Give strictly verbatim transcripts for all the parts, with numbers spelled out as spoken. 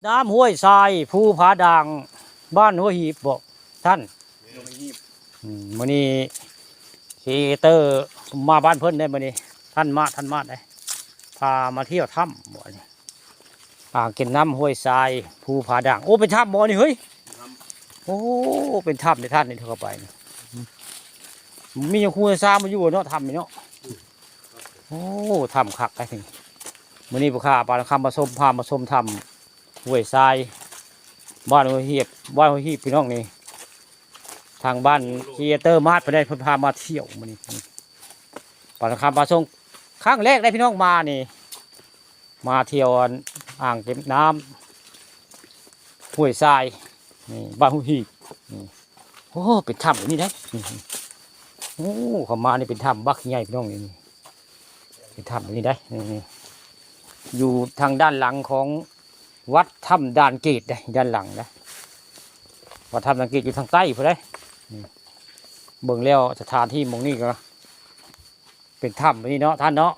น้ำห้วยทราย ภูผาด่าง บ้านห้วยหีบบ่ท่าน อืม มื้อนี้ครีเอเตอร์มาบ้านเพิ่นได้มื้อนี้ ท่านมา ท่านมาได้ พามาเที่ยวถ้ำบ่นี่ อ่างเก็บน้ำห้วยทราย ภูผาด่าง โอ้ เป็นถ้ำบ่นี่เฮ้ย โอ้ เป็นถ้ำในท่านนี่เข้าไปนี่ มีหยังคูซามาอยู่เนาะ ถ้ำนี่เนาะ โอ้ ถ้ำคักไอ้นี่ มื้อนี้ผู้ข้าปานคำมาชม พามาชมถ้ำห้วยทราย บ้านห้วยเหียบ บ้านห้วยหีบพี่น้องนี่ ทางบ้านครีเอเตอร์มาดไปได้เพิ่นพามาเที่ยวมื้อนี้ ปานคำมาชมครั้งแรกได้พี่น้องมานี่ มาเที่ยวอ่างเก็บน้ำห้วยทราย นี่บ้านห้วยหีบ นี่ โอ้ เป็นถ้ำแบบนี้ได้ นี่ โอ้ เข้ามานี่เป็นถ้ำบักใหญ่พี่น้องนี่ เป็นถ้ำแบบนี้ได้ นี่ นี่ อยู่ทางด้านหลังของวัดถ้ำด่านเกตได้ ด้านหลังนะ วัดถ้ำด่านเกตอยู่ทางใต้พุ้นได้ นี่ เบิ่งแล้วสถานที่หม่องนี้ก็ เป็นถ้ำแบบนี้เนาะท่านเนาะ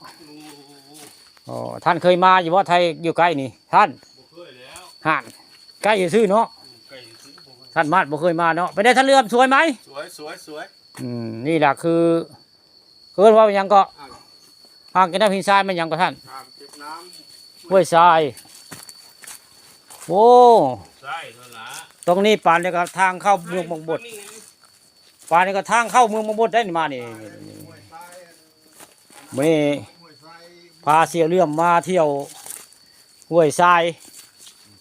อ๋อ ท่านเคยมาอยู่บ่ ไทยอยู่ใกล้นี่ ท่าน บ่เคยแล้ว ห่าน ใกล้ซื่อๆเนาะ ใกล้ซื่อๆ บ่เคย ท่านมาดบ่เคยมาเนาะ เป็นไงท่านเลื่อม สวยไหม สวย สวย สวย อืม นี่แหละคือ เอิ้นว่าหยังก็ อ่าง อ่างเก็บน้ำหินทราย มันหยังก็ท่าน อ่างเก็บน้ำ ห้วยทราย โอ้ ใช่เท่านั้นละ ตรงนี้ปานนี้ก็ทางเข้าเมืองบางบด นี่ไง ปานนี้ก็ทางเข้าเมืองบางบดได้นี่มานี่ นี่ นี่ นี่ มื้อนี้พาเสี่ยวเลื่อมมาเที่ยวห้วยทราย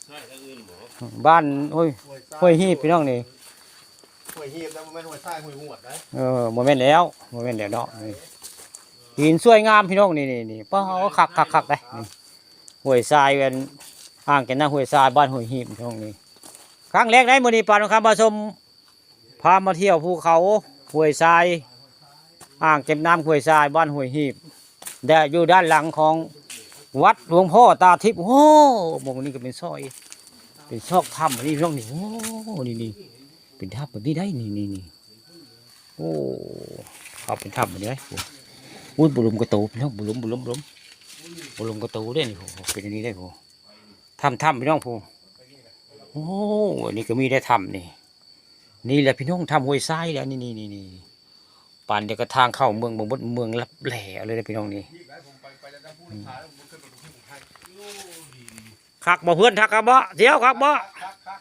ใช่ทางอื่นบ่ บ้านห้วย ห้วยทราย ห้วยหีบพี่น้องนี่ ห้วยหีบแล้วบ่แม่นห้วยทราย ห้วยหวดนะ เออ บ่แม่นแล้ว บ่แม่นแล้วเนาะ นี่ หินสวยงามพี่น้องนี่ นี่ นี่ ป้า คัก คัก คัก เด้ นี่ ห้วยทราย เป็นอ่างเก็บน้ำห้วยทราย บ้านห้วยหีบพี่น้องนี่ ครั้งแรกได้มื้อนี้ปานคำมาชม พามาเที่ยวภูเขาห้วยทราย อ่างเก็บน้ำห้วยทราย บ้านห้วยหีบ และอยู่ด้านหลังของวัดหลวงพ่อตาทิพย์ โอ้ หม่องนี้ก็เป็นซอย เป็นซอกถ้ำอันนี้พี่น้องนี่ โอ้ นี่ นี่ เป็นถ้ำแบบนี้ได้ นี่ นี่ นี่ โอ้ เอาเป็นถ้ำแบบนี้ได้ โอ้ อุ้ย บ่หลุมกะโตพี่น้อง บ่หลุม บ่หลุม บ่หลุม บ่หลุมกะโตเด้นี่ โอ้ เป็นอันนี้ได้ โอ้ ถ้ำ ถ้ำพี่น้อง โอ้ อันนี้ก็มีได้ถ้ำนี่ นี่แหละพี่น้อง ถ้ำห้วยทรายแหละ นี่ นี่ นี่ นี่ ปานเดียวกับทางเข้าเมืองบางบด เมืองลับแลเลยนะพี่น้องนี่ อืม คักบ่เพื่อน คักบ่ เที่ยวคักบ่ คัก คัก